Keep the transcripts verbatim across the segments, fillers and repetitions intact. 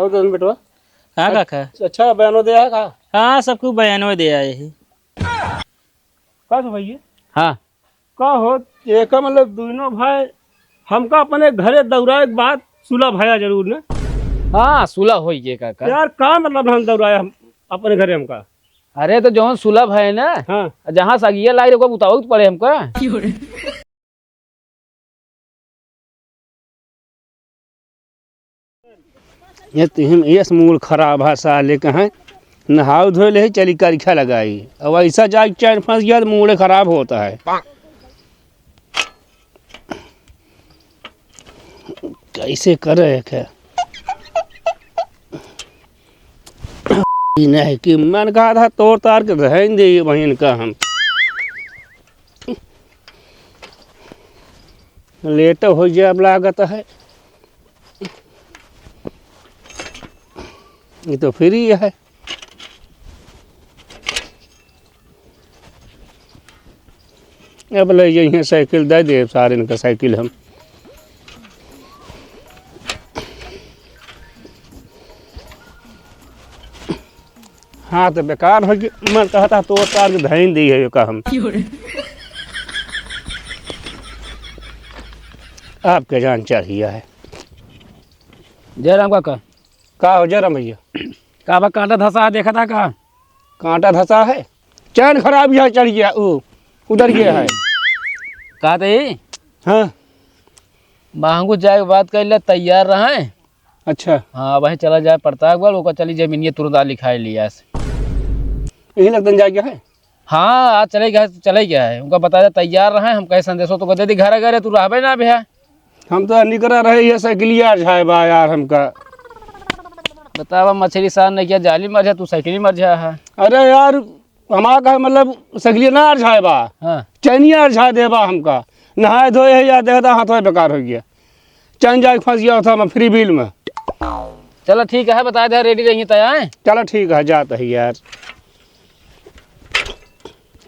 तो बेटवा। हाँ काका। अच्छा, बयानो दे आया का? हाँ, सबको बयानो दे आए ही। का सो भैया? हाँ। का हो, एका मतलब दुइनो भाई हमका अपने घरे दौड़ाए के बाद सुलह भया जरूर ने? हाँ, सुलह होई गे काका। यार, का मतलब हम दौड़ाए हम अपने घरे हमका? अरे, तो जौन सुलह भय ना, हाँ। जहाँ से अगिया लाग रहे, ओका बुतावे के पड़े हमका। ये तुहिन, ये मूड खराब है साले का, हैं? नहाव धोए ले, चली करिखा लगाई। अब ऐसा जाके चैन फंस गया तो मूड खराब होता है। कैसे करे के? ई नहीं कि मन कहा था तोड़ तार के रहन दे ये बहन का हम। लेट हो जाए अब लागत है। ये तो फ्री है। अब ले जइहें साइकिल, दे दे सारे का साइकिल हम। हाँ, तो बेकार हो गया। मन कहता तो तार के धइन दी है का हम। आपके जान चाहिए है। जय राम काका। का हो जय राम भैया? का बा, कांटा धसा है, देखा था का? कांटा धसा है, चैन खराब यहाँ चढ़ गया, ऊ उधर गया है। का ते? हाँ। महंगू जाए के बात कर ले, तैयार रहे। अच्छा। हाँ, वहीं चला जाए प्रतापगढ़, ओकर चली जमीनिया तुरंत आ लिखाए लिया से। यहीं लगतन जाए गया है? हाँ, आज चले गया, चले गया है। उनका बता दे, तैयार रहे, हम कहे संदेशो तो दे दी घर, अगर तू रहबे ना भैया। हम तो निकरा रहे, ये साइकिलिया अरझाए बा यार हमका। बतावा, मछली सार ने किया जाली मर जा, तू साइकिल मर जा है। अरे यार, हमारा कहे मतलब साइकिलिया ना अरझाए बा, हाँ। चैनिया अरझा दे बा हमका। नहाए धोए है यार, देखता हाथ में बेकार हो गया। चैन जाके फंस गया था मैं फ्री बिल में। चलो ठीक है, बता दे, रेडी रहिए तय आए। चलो ठीक है, जात है यार।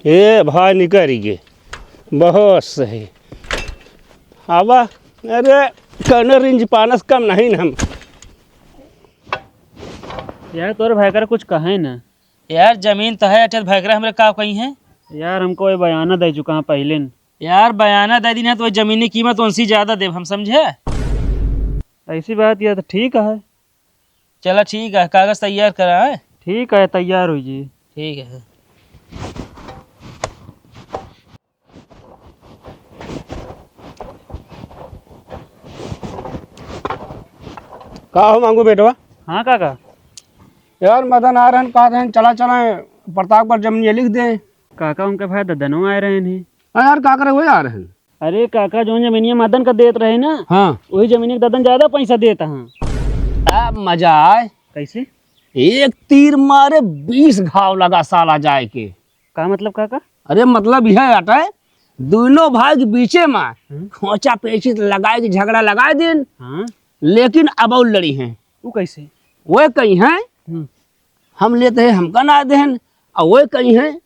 ए भाई निकल गए, बहुत सही। आवा, अरे कौनो रिंज पानस कम नहीं न हम। यार तोर भाई कर कुछ कहे ना। यार जमीन तो है, अचल भाई कर हमरे का कही है? यार हमको ये बयाना दे चुका है पहले न। यार बयाना दे दी ना तो वही जमीन की कीमत उनसे ज्यादा देब हम, समझे? ऐसी बात, यह तो ठीक है। चला ठीक है, कागज तैयार करा है। ठीक है, तैयार हो जी। ठीक है। का हो मांगू बेटवा? हाँ काका। यार मदन आ रहन, कहा रहन चला चला प्रताप पर जमीन ये लिख दे। काका उनके भाई ददनो आए रहन ही। हाँ यार, का करे वही आ रहन? अरे काका, जौन जमीनिया मदन का देत रहे ना, हाँ। वही जमीनिया के ददन ज्यादा पैसा देत हाँ। अब मजा आए। कैसे? एक तीर मारे बीस घाव लगा साला जाए के। का मतलब काका? अरे मतलब यह आटा है, दोनों भाई के बीचे में हम्म। खोचा पेची लगाए के झगड़ा लगाए दिन, हाँ। लेकिन अब और लड़ी हैं। वो कैसे? वो कही हैं, हम्म। हम लेत रहे हमका ना देहन, और वो कही हैं,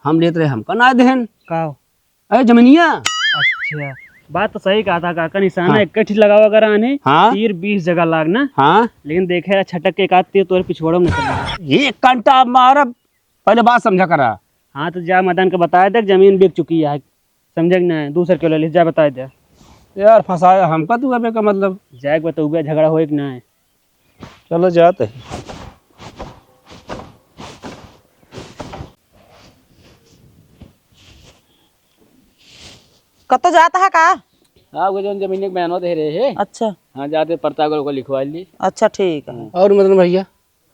हम लेत रहे हमका ना देहन। का हो? अरे जमीनिया। अच्छा, बात तो सही कहा था काका, निशाना हाँ। एक ठे लगावा अगर आने, हाँ। तीर बीस जगह लागना। हाँ। लेकिन देखे रहा छटक के एक आध तीर तोरे पिछवाड़ों में निकल गया। ये कंटा मारब, पहले बात समझा करा। हाँ, तो जा मदन के बताए दे, जमीन बिक चुकी है, समझे कि नहीं? दूसर के ले ली, जा बताए दे। यार फंसाया हमका तू अबे का मतलब। जाए के बतौबे, झगड़ा होए कि नहीं? चलो जात है। कतो जात है का? हाँ, वो जौन जमीन के बयानवा दे रहे हैं। अच्छा। हाँ, जाते पड़ताल को लिखवा ली। अच्छा, ठीक है। और मदन भैया?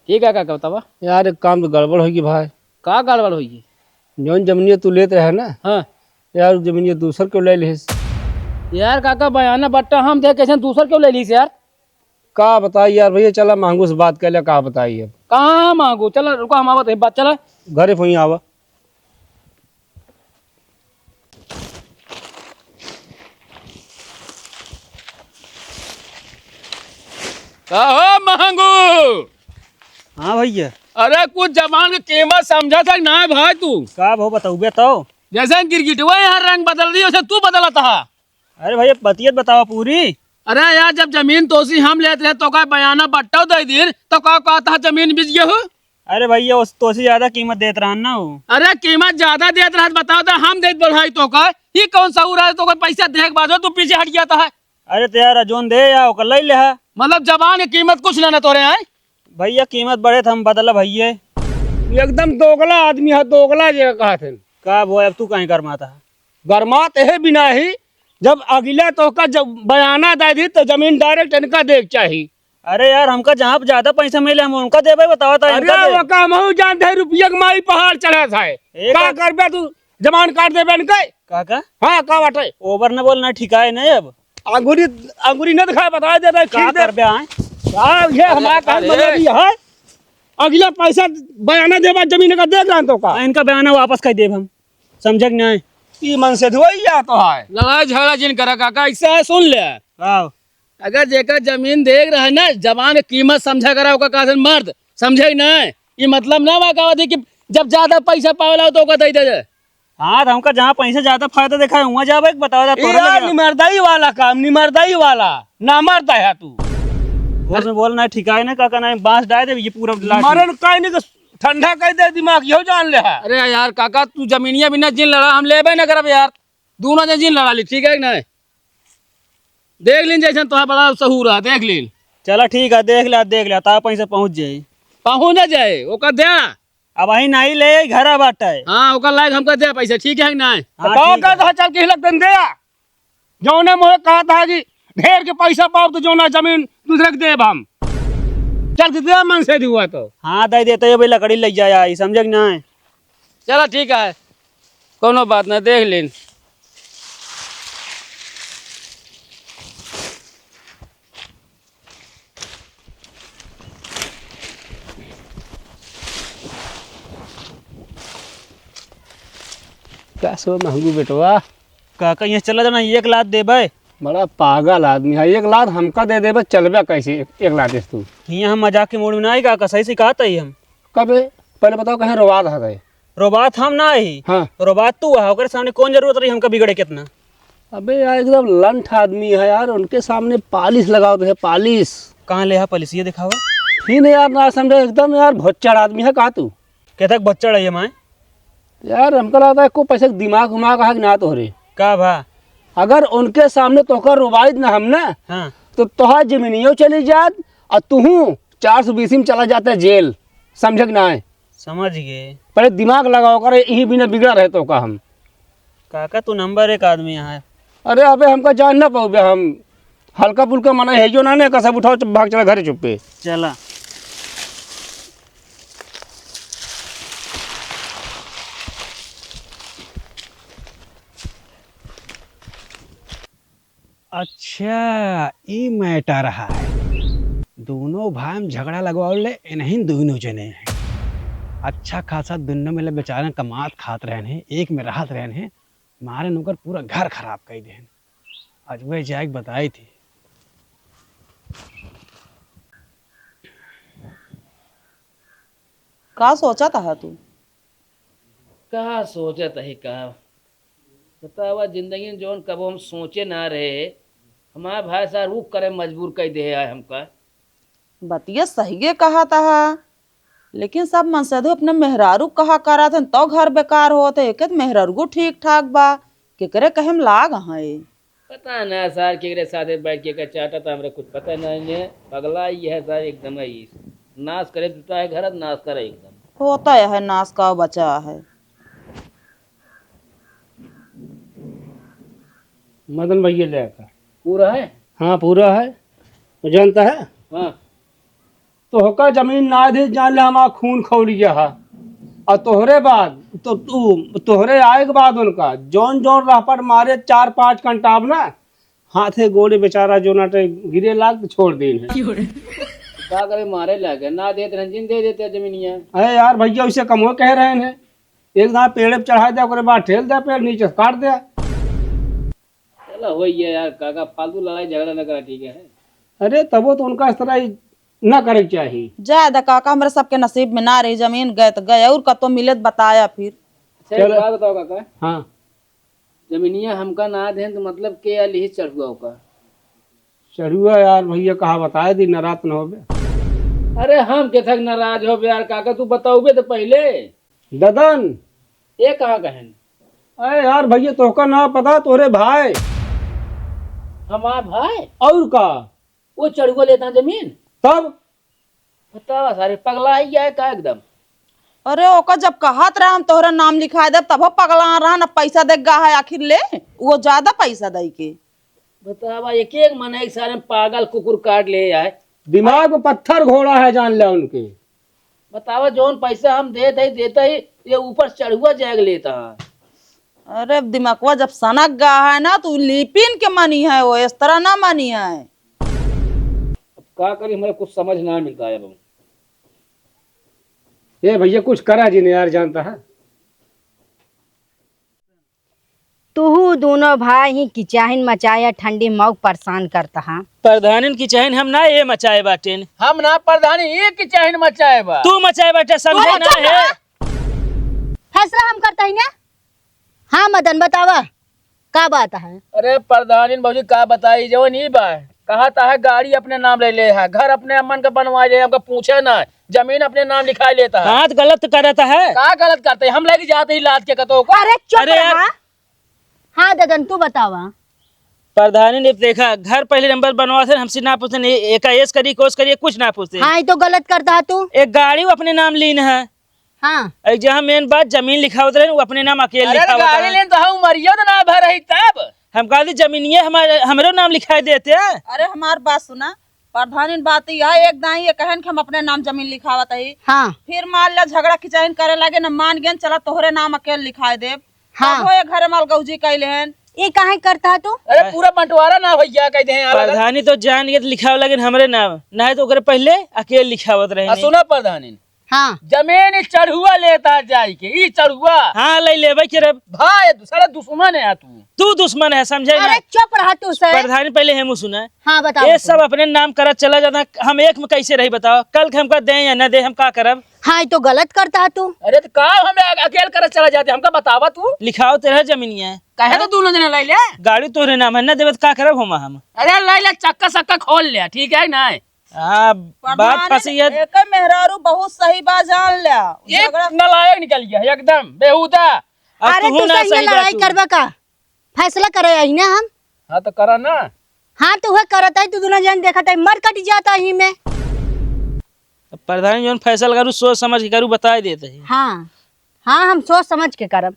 ठीक है काका, बतावा। यार, एक काम तो गड़बड़ होगी भाई। का गड़बड़ होगी? जौन जमीनिया तू लेत रहे ना? हाँ। यार, जमीनिया दूसर क्यों ले लिस? यार काका, बयाना बट्टा हम दे, कैसे दूसर क्यों ले लिस यार? का बताई यार भैया, चला मांगू से बात कर ले, का बताई अब। कहाँ मांगू? चला रुका, हम आवत है बात, चला। घरे फोन आवा। का हो महंगू? हाँ भैया। अरे कुछ जबान के कीमत समझा था कि ना भाई तू? का भाव बताऊबे तो? जैसे गिरगिटवा यहाँ रंग बदल रही है, वैसे तू बदलत हा। अरे भैया, बतियत बतावा पूरी। अरे यार, जब जमीन तोसी हम लेत रहे तो का बयाना बट्टो दे दिन, तो का कहत ह जमीन बिक गयो हो? अरे भैया, उस तोसी ज्यादा कीमत देत रहन ना हो। अरे कीमत ज्यादा देत रहत, बताओ तो हम देत बढ़ाई तो का? ये कौन सहूर है तो का पैसा देख बाजो तू पीछे हट गया था है? अरे तो यार, जोन दे या ओकर लई ले हा। मतलब जबान के कीमत कुछ ना, ना तोरे हैं? भैया, कीमत बढ़े त हम बदलब भैया। एकदम दोगला आदमी है, दोगला जे कहत हन। का भो, अब तू काहे गरमात है? गरमात एहे बिना ही, जब अगिला तोहका जब बयाना दे दी तो जमीन direct इनका दे के चाही। अरे यार, हमका जहाँ पे ज्यादा पैसा मिले हम उनका देबे, बतावा ता अरे इनका दे। ओका हमहू जानत है, रुपया के माई पहाड़ चढ़त है। एक का करबे तू? जबान काट देबे इनके। का का? हाँ, का बाटे? ओवर न बोल, ना ठिकाए नहीं अब। अंगूरी, अंगूरी न दिखाए, बता दे रहे, का खींच दे। करबे आए? हाँ, ये अरे, हमारा काम अरे। बना दिया है। अगला पैसा बयाना देबा जमीन का, देख रहा तो का। इनका बयाना वापस कर देब हम, समझे कि नहीं? ई मन से धोई जा तो है। लड़ाई झगड़ा जिन करा काका, ऐसा है, सुन ले। आओ। अगर जेकर जमीन देख रहा है ना, जबान के कीमत समझा करा, ओका कहा से मर्द, समझे कि नहीं? ई मतलब ना बा का होती कि जब ज्यादा पैसा पावेला हो तो ओका दे दे। हाँ, तो हमका जहाँ पैसा ज्यादा फायदा देखा है, वहाँ जाबे, बतावा जा, तोरा यार, लगे। निमरदाई वाला काम, निमरदाई वाला, नामर्द है तू। बोल में बोल ना, ठिकाए ना, काका ना, बांस डाल दे, ये पूरा लाठी। मरन काहे नहीं, ठंडा कर दे दिमाग, यो जान ले है। अरे यार, काका, तू जमीनिया बिना जिन लड़ा, हम लेबे ना करब यार, दोनों जन जिन लड़ा ली, ठीक है कि नहीं? देख लीन, जैसन तोहार बड़ा सहूर है, देख लीन। चला ठीक है, देख ले, देख ले, ता पैसा पहुँच जाए। पहुँच ना जाए, ओका दे। अब वही नहीं ले, घर बाटे। हाँ, ओकर लायक हमका दे पैसा, ठीक है कि नहीं? हाँ, तो ठीक का है। कहा, चल के हिलक दन दे। जौने मोहे कहा था कि ढेर के पैसा पाओ तो जौना जमीन दूसरे के देब हम। चल के दे मन से दिहुआ तो। हाँ, दे देते, ये भाई लकड़ी ले जाए आई, समझे कि नहीं? चला ठीक है, कोनो बात ना, देख लेन। का सो महंगू बेटवा? काका, यहाँ चला जाना, एक लात देबे। बड़ा पागल आदमी है, एक लात हमका दे देबे, चलबे कैसे एक, एक लात देस तू? यहाँ हम मजाक के मूड में ना आई काका, सही से कहत ही हम। कबे? पहले बताओ, कहे रोवात है? रोबात हम ना ही। हाँ। रोबात तू है, ओकरे सामने कौन जरूरत रही हमका बिगड़े कितना? अबे यार, एकदम लंठ आदमी है यार, उनके सामने पालिश लगावत है, पालिश। कहाँ ले है पालिश, ये दिखावा। ही नहीं यार, ना समझे, एकदम यार भोच्चड़ आदमी है का तू? केतक भोच्चड़ है ये माय? यार, हमका लगता है को पैसे दिमाग उमाग है कि ना तोहरे। का भा? अगर उनके सामने तोहका रोबाइत ना हम ना, हाँ। तो तोहार जमीनियो चली जात और तुहू चार सौ बीस में चला जाता जेल, समझे कि ना है? समझ गए। पहले दिमाग लगाओ करे, यही बिना बिगड़ा रहे तो का हम। काका, तू नंबर एक आदमी है। अरे अबे, हमका जान ना पाओगे हम। हल्का फुल्का मना है जो ना, ने का सब उठाओ, चुप, भाग चला घरे चुप्पे। चला। अच्छा, ई मैटर है। दोनों भाई में झगड़ा लगवाओ ले, इन्हीं दोनों जने हैं। अच्छा खासा दोनों में ले बेचारे कमात खात रहन हैं, एक में रहत रहन हैं, मारे नौकर पूरा घर खराब कर देहन। आज वह जाए के बताई थी। का सोचत है तू? का सोचत है का? बतावा, जिंदगी में जौन कबो हम सोचे ना रहे, हमार भाई साहब ऊ करे मजबूर कर दे है हमका। बतिया सहिए कहत हा, लेकिन सब मनसेधू अपने मेहरारू कहा करत हन, तो घर बेकार होत है। एके तो मेहरारू ठीक ठाक बा, केकरे कहे में लाग है। पता ना सार केकरे साथे बैठ के का चाटा था, हमरे कुछ पता नहीं है। पगला ही है सार एकदम ही, नाश करे जुटा है घर, नाश करे एकदम। होता है नाश का बचा है। मदन भैया ले का। पूरा है? हाँ, पूरा है। तो जानता है? हाँ। तोहका जमीन ना दे, जान ले हमार खून खौलिया है। और तोहरे बाद, तो तू, तोहरे आए के बाद उनका जौन जौन रहपट मारे चार पाँच कंटाब ना, हाथे गोड़े बेचारा जो नाटे गिरे लाग तो छोड़ देन है। का करे, मारे लागे, ना देत रंजीन दे देते जमीनिया। अरे यार भैया, उसे कम हो कह रहे हैं, एक दांव पेड़ पे चढ़ा दे, ओकरे बाद ठेल दे, पेड़ नीचे से काट दे। चला, होई गया यार, काका, फालतू लड़ाई झगड़ा न करा, ठीक है? अरे, तबो तो उनका इस तरह ही ना करे के चाही। जाए दा काका, हमरे सबके नसीब में ना रही, जमीन गए तो गए, और कतो मिले तो बताया फिर। अच्छा, एक चलो। बात बताओ काका। हाँ। जमीनिया हमका ना देन तो मतलब के या लिही चढ़ुआ का? चढ़ुआ यार भइया, कहा बताए दी, नाराज न होबे। अरे हम केथक नाराज होबे यार काका, तू बताउबे तो पहिले। ददन। ये कहाँ कहन? अरे यार भइया, तोहका ना पता, तोहरे भाई। हमार भाई? और का? वो चढ़ुआ लेता जमीन? तब? बतावा सारे, पगला ही गया है का एकदम? अरे ओका जब कहत रहा हम तोहरा नाम लिखाए देब, तबो पगला रहा, न पैसा दे गा है आखिर ले, वो ज्यादा पैसा दई के। बतावा, एक एक मन है, एक सारे पागल कुकुर काट ले आए। दिमाग में पत्थर घोड़ा है, जान ले उनके। बतावा, जौन पैसा हम देत है, देत है, ये ऊपर चढ़ुआ जाग लेता है। अरे दिमागवा जब सनक गा है ना, तो लिपिन के मानी है, वो इस तरह ना मानी है। अब का करी, हमरा कुछ समझ ना मिलता है अब। ए भइया, कुछ करा जी ने यार, जानता है। तुहू दोनों भाई ही किचाहिन मचाया, ठंडी मौक परेशान करता है। प्रधानिन किचाहिन हम ना ये मचाए बाटेन। हम ना प्रधानिन, ये किचाहिन मचाए बा। तू मचाए बाटे, समझे अरे ना चुप है। रहा। फैसला हम करता ही ना। हाँ मदन, बतावा, का बात है? अरे प्रधानिन भौजी, का बताई, जवन ई बा, कहा ता है गाड़ी अपने नाम ले ले है, घर अपने अम्मन का बनवा ले, हमका पूछे ना, जमीन अपने नाम लिखा लेता है। हाँ, तो गलत करता है। का गलत करते हैं? हम लेके जाते ही लाद के कतो को। अरे चुप अरे यार। रहा। हाँ ददन, तू बतावा। प्रधानिन, देखा, घर पहले नंबर बनवा थे, हमसे ना पूछे, नहीं, एका एस करी, कोस करी, कुछ ना पूछे। हाँ, ये तो गलत करता है तू। एक गाड़ी वो अपने नाम लीन है। हाँ। एक जहाँ मेन बात, जमीन लिखावत रहे, वो अपने नाम अकेले अरे, लिखावत गाड़ी रहे। लेन तो हम उमरिया तो ना भर रही तब। हम कहा थी, जमीनिये हमारे, हमरो नाम लिखाई देते हैं। अरे, हमार बात सुना, प्रधानिन बात यह है, एक दाई ये कहन कि हम अपने नाम जमीन लिखावत है। हाँ। फिर मान लिया, झगड़ा किचाइन करे लगे, न मान गेन, चला तोहरे नाम अकेले लिखाई देब। हाँ। तबो ये घरे मालगौजी कैले हन। ये काहे करता है तू? अरे, पूरा बंटवारा ना हो गया, कह दे हैं अलग-अलग। प्रधानी तो जान के लिखावे लगे हमरे नाम, नहीं तो ओकरे पहले अकेले लिखावत रहे आ, नहीं। सुना प्रधानी, हाँ। जमीन ई चढ़ुआ लेता जाई के, ई चढ़ुआ। हाँ, ले लेबे के रे। भाई, साला दुश्मन है तू। तू दुश्मन है, समझे ना? अरे चुप रहा तू सर। प्रधानी पहले हेमू सुना। हाँ, बताओ ये बताओ। सब अपने नाम करत चला जाता, हम एक में कैसे रही बताओ? कल के हमका दे या ना दे, हम का करब? हाँ, ये तो गलत करता है तू। अरे तो का हम अकेल करत चला जाते, हमका बतावा तू। लिखाओ तेरा जमीनिया। काहे तो दोनों जने ले ले? गाड़ी तोहरे नाम है, ना देवे तो का करब हम, हम? अरे ले ले, चक्का सक्का खोल ले, ठीक है ना? हाँ, बात प्रधान फंसी है। एक मेहरारू बहुत सही बात जान ल्या। एक झगड़ा नालायक निकल गया एकदम बेहुदा। अब अरे तू तू ना सही सही लड़ाई बात तू। करबा का? फैसला करे आई ना हम। हाँ तो करा ना। हाँ तो वह करत है, तू दोनों जन देखत है, मर कट जाता ही में। अब प्रधान जौन फैसला करू, सोच समझ के करू, बताए देते हैं। हाँ, हाँ, हम सोच समझ के करब।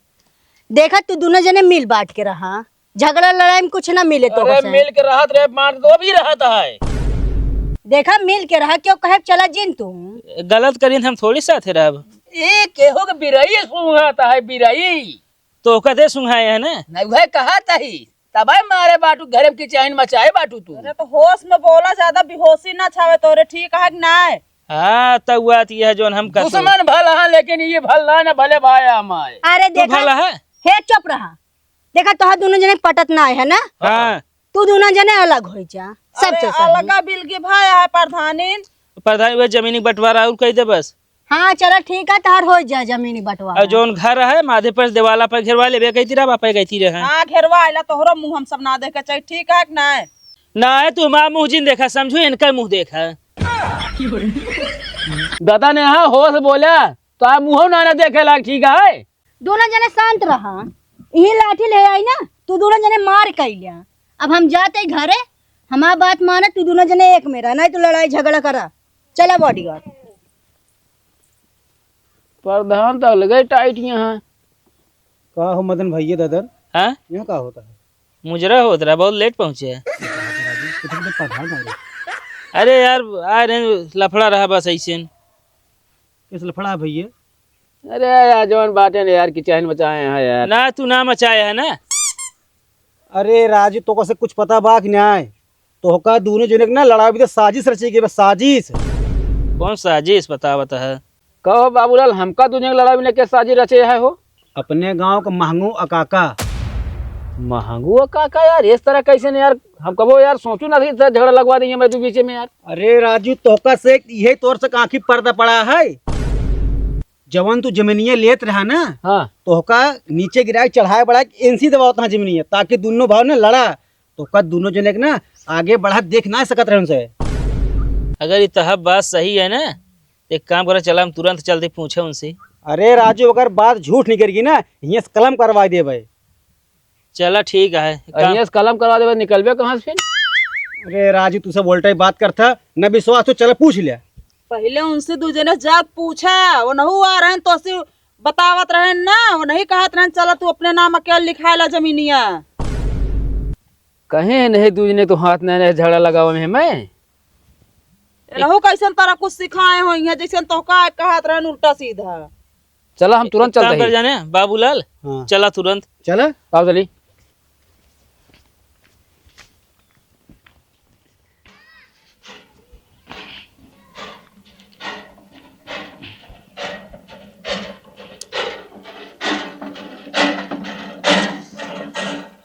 देखा, तू दोनों जने मिल बांट के रहा, झगड़ा लड़ाई में कुछ ना मिले तो अरे, से। मिल के रहत रहे, मार तो भी रहत है। देखा, मिल के रहा, क्यों कहे चला जिन तू। गलत करीन, हम थोड़ी साथे रहब। ए, केहू के बिरई सूंघत है, बिरई। तो ओकर दे सुंघाए है ना? नहीं, वह कहा तही, तबे मारे बाटू, घरे में किचाइन मचाए बाटू तू। अरे, तो होश में बोला, ज्यादा बेहोशी ना छावे तोरे, ठीक है कि नाय? हाँ, तो हुआ थी है जौन हम कहते। दुश्मन भला है, लेकिन ये भला ना, भले भाई हमारे। अरे तू देखा, भला है? हे चुप रहा। देखा, तोहार दोनों जने पटत ना है ना? हाँ। तू दोनों जने अलग हो जा, सब अरे, से सही। अलगा बिलगी भाई है प्रधानिन। प्रधान, वह जमीनी बंटवारा और कह दे बस। हाँ, चला ठीक है, तोहार हो जा जमीनी बंटवारा। और जौन घर है, माधे पर देवाला पर घेरवा लेबे कहती रहा, बापे कहती रहे। हाँ, घेरवा आइला, तोहरो मुँह हम सब ना देखे चाही, ठीक है कि नाय? ना है, तू हमारा मुँह जिन देखा, समझू, इनका मुँह देखा। दादा ने हाँ होश बोला, तो आप मुँह ना, ना देखे लाग, ठीक है? दोनों जने शांत रहा, यही लाठी ले आई ना, तू दोनों जने मार कैलिया। अब हम जाते घरे, हमार बात माने, तू दोनों जने एक में रह, नहीं तो लड़ाई झगड़ा करा। चला बॉडीगार्ड। प्रधान तो अलगे टाइट यहाँ। का हो मदन भैया ददर? हाँ? यहाँ का होता है? मुजरा होत रहा, बहुत लेट पहुँचे। कितने प्रधान आ रहे? अरे यार, आ रहे, लफड़ा रहा बस ऐसे। किस लफड़ा है भैया? अरे यार, जौन बाटे ने यार, किचाइन मचाए हैं यार। ना, तू ना मचाए है ना। अरे राजू, तोका से कुछ पता बा कि नाय? तोहका दूनो जने के ना लड़ावे बदे साजिश रचे के बा, साजिश। कौन साजिश बतावत है? कहो बाबूलाल, हमका दूनो जने के लड़ावे बदे के साजिश रचे है हो? अपने गांव का महंगू अकाका। महंगू अकाका यार, इस तरह कैसे ने यार? हम कबो यार सोचू ना थी, इस तरह झगड़ा लगवा देंगे हमारे दो बीचे में यार। अरे राजू, तोहका से यही तोर से आँखी पर्दा पड़ा है। जवन तू जमीनिया लेत रहा ना, हाँ। तोहका नीचे गिराए चढ़ाए बढ़ाए एनसी दबावत रहा जमीनिया, ताकि दुनो भाव ने लड़ा। तोहका दुनो जने के ना आगे बढ़त देख ना सकत रहे उनसे। अगर ई तोहार बात सही है ना, तो एक काम करा, चला हम तुरंत चलते पूछे उनसे। अरे राजू, अगर बात झूठ निकल गई ना, हियाँ से कलम करवा देबे। चला ठीक है, एक काम अहियाँ से कलम करवा देबे, निकलबे कहाँ से फिर? अरे राजू, तू सब उल्टा ही बात करता, न विश्वास तो चला पूछ ले। पहिले उनसे दू जने जात पूछा, वो नहू आ रहन तो असी बतावत रहन ना, वो नहीं कहत रहन, "चला तू अपने नाम अकेले लिखाए ला जमीनिया।" कहे नहीं, दू जने तो हाथ नहीं, नहीं झगड़ा लगावे में मैं। रहू कैसन तरह कुछ सिखाए हो यहाँ, जैसन तोहका कहत रहन उल्टा सीधा। चला हम तुरंत एक काम चलते कर ही। जाने, बाबूलाल, हाँ। चला तुरंत। चला। आओ चली।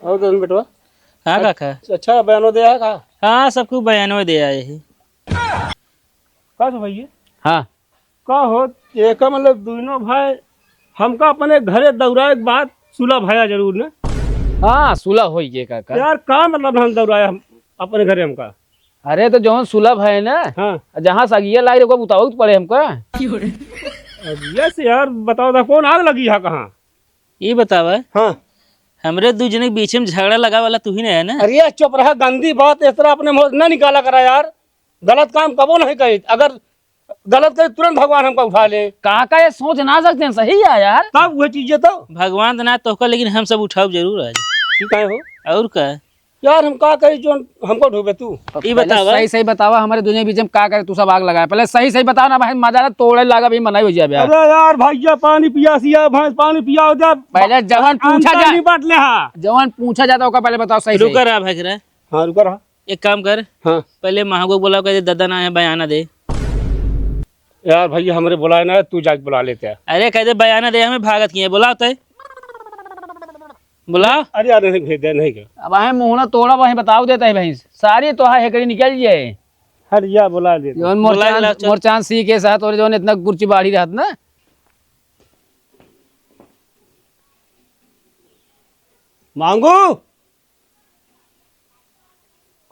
और ददन बेटवा? हाँ काका। अच्छा, बयानो दे आया का? हाँ, सबको बयानो दे आए ही। का से भैया? हाँ। का हो, एका मतलब दुइनो भाई हमका अपने घरे दौराए के बाद सुलह भया जरूर ने? हाँ, सुलह होई गए काका। यार, का मतलब हम दौराए हम अपने घरे हमका? अरे, तो जौन सुलह भय ना, हाँ। जहाँ से अगिया लाग रहे, ओकर बुतावे के पड़े हमका। अब ये से यार, बताओ दा, कौन आग लगी है कहाँ? ई बतावा, हाँ। हमरे दू जने के बीच में झगड़ा लगावे वाला तू ही ना है ना? अरे, चुप रहा, गंदी बात इस तरह अपने मुँह से ना निकाला करा यार। गलत काम कबो नहीं कही, अगर गलत कही तुरंत भगवान हमका उठा ले। काका, ये सोच ना सकते हैं, सही है यार। तब वह चीजें तो। भगवान तो ना तोहका, लेकिन हम सब उठाओ जरूर आज। ठीक है हो। और का? यार, हम का करी, जो हमको ढोबे तू? ई पहले बतावा। सही सही बतावा, हमारे दुनिया के बीच में का करे, तू सब आग लगाए। पहले सही सही बतावा ना भाई, मजा ना तोड़े लागा भी मनाई हो जाए यार। अरे यार, भैया पानी पिया सिया, भैंस पानी पिया हो जा। पहले जवान पूछा अंतर जा। नहीं बांट ले हा। जवान पूछा जाता, ओका पहले बताओ सही सही। रुका रहा भाई रे। हाँ, रुका रहा। एक काम कर, हाँ। पहले महगो को बुलाओ, कह दे, "दादा ना है, बयाना दे।" यार भैया, हमरे बुलाए ना, तू जाके बुला लेते हैं। अरे, कह दे, "बयाना दे, हमें भागत किए, बुलाओ तय, बुलाओ।" अरे यार, नहीं भेज दे, नहीं कर। अब आहे मुहना तोड़ा, वहीं बताओ देता है भैंस, सारी तो है हेकड़ी निकल जाए। हट जा, बुला लेते हैं। जौन मोर बुला चांद, लाओ, चल। मोर चांद सी के साथ और जौन इतना गुर्ची बाढ़ी रहत ना। मांगू,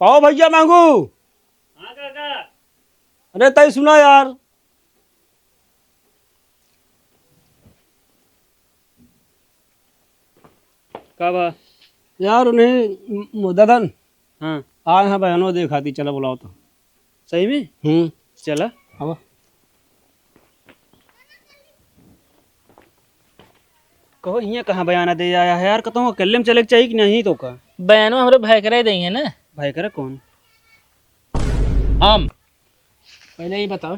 कहो भैया मांगू। हाँ काका। अरे तई सुना यार। का बा? यार उन्हें म-, म-, ददन। हाँ। आए हैं बहनों देखा थी, चला बुलाओ तो। सही में? हम्म। चला। आवा। कहो, हियाँ कहाँ बयाना दे आया है यार? कतहूँ अकेले में चले के चाहिए कि नहीं तो का? बयानो हमरे भाई करे देंगे ना। भाई करे कौन? हम। पहले ये बताओ।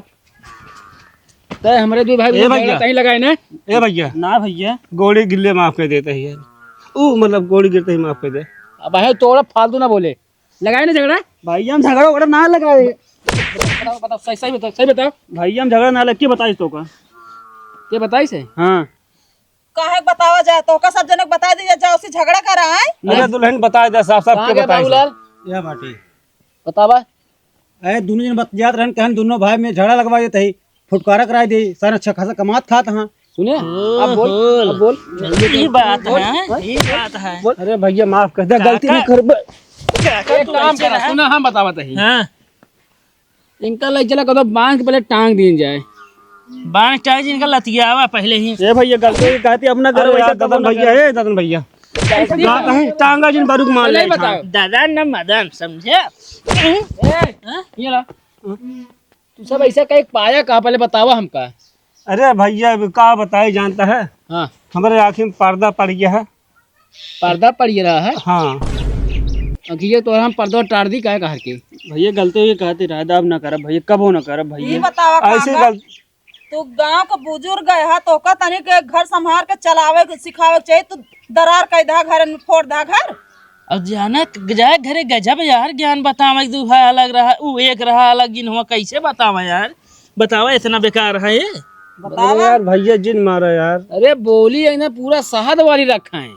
तय हमरे दो भाई ए भैया। कहीं लगाए ना? ए भैया। ना भैया। गोड़ी गिरले माफ कर देते हैं यार। ऊ मतलब गोड़ी गिरते ही माफ कर दे। अब है तोड़ा फालतू ना बोले। लगाए ना झगड़ा? भाई, हम झगड़ा वगड़ा ना लगाए। बताओ, बताओ, सही, सही बताओ, सही बताओ। भाई, हम झगड़ा ना लग के बताइस तो का? के बताइस है? हाँ। काहे के बतावा जाए? तो का सब जनक बता दीजिए, जाओ से झगड़ा करा है। अरे दुल्हन बता दे, साफ साफ कहाँ के गया बताइस है? बाबूलाल? यह बाटी। बतावा। अरे दोनों जन बतियात रहन, कहन दोनों भाई में झगड़ा लगवा देते ही। फुटकारा कराई दे, सारे अच्छा खासा कमात खात हाँ। सुने? अब बोल, ओहो। अब बोल। ई बात बोल, है, बोल। ई बात है। बोल। अरे भैया माफ कर दे, काका, गलती नहीं करबे। काका, एक तू काम ऐसे करा, ना। सुना, हम बतावत ही। हाँ। इनका लग चला कदो बांध के पहले टांग दीन जाए। बांध टांग इनका लतियावा पहले ही। ए भैया गलती की कहती अपना घर अरे वैसे यार, ददन भैया, ए ददन भैया। बात है, टांगा जिन बारूक मार पहले ले। बताओ। दादा न मदन, समझे? ए, हाँ? ये ला। तू सब ऐसा कहीं पाया कहाँ, पहले बतावा हमका। अरे भैया, अब का बताई जानता है? हाँ। हमरे आँखी में पर्दा पड़ गया है। पर्दा पड़ गया है? हाँ। अखिए तो हम पर्दा टार दी काहे कहर के? भैया गलती हुई कहती रहा, अब ना करब भैया, कबो ना करब ये भैया। बतावा ऐसे काका, गल- तू गाँव का बुजुर्ग है, तो का तनी के घर संभार के चलावे के सिखावे के चाहिए, तू दरार कई दा घर में फोड़ दा घर। अब जाना ग-, जाए घरे गजब यार, ज्ञान बतावे, एक दू भाई अलग रहा, ऊ एक रहा अलग, जिन हुआ कैसे बतावा यार, बतावा इतना बेकार है ये। बतावा। अरे यार भैया जिन मारा यार। अरे बोली है ना पूरा शहद वाली रखा है।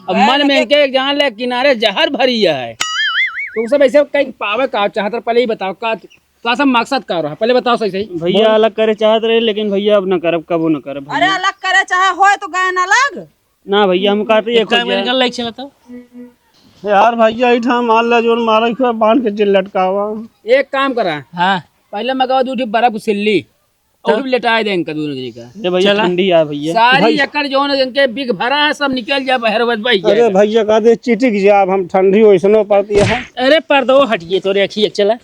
अब बैठ मन में के इनके एक जान ले किनारे जहर भरी है। तो सब ऐसे कहीं पावे का चाहत रहे, पहले ही बताओ का, का सब मकसद का रहा, पहले बताओ सही सही। भैया बोल। अलग करे चाहत रहे, लेकिन भैया अब ना करब, कबो ना करब अरे भैया। अलग करे चाहे होए तो गए ना अलग। ना भैया, हम काटे एक एक काम हो जाए। कर, लाइक चला तो। यार भैया, ई ठा मार ले, जोन मारे के बांध के जेल लटकावा। एक काम करा, हाँ। पहले मगावा दू ठे बर्फ सिल्ली, और तो? भी लेटाए दे इनका दोनों जने का। ये भैया, चला। ठंडी आ भैया। सारी भाई। एकड़ जोन इनके बिग भरा है, सब निकल जा बहर बस भाई अरे जाएगा। भैया, कह दे चिटिक जाब हम, ठंडी वैसनो पड़ती है। अरे पर्दो हटिए तो रेखी एक चला।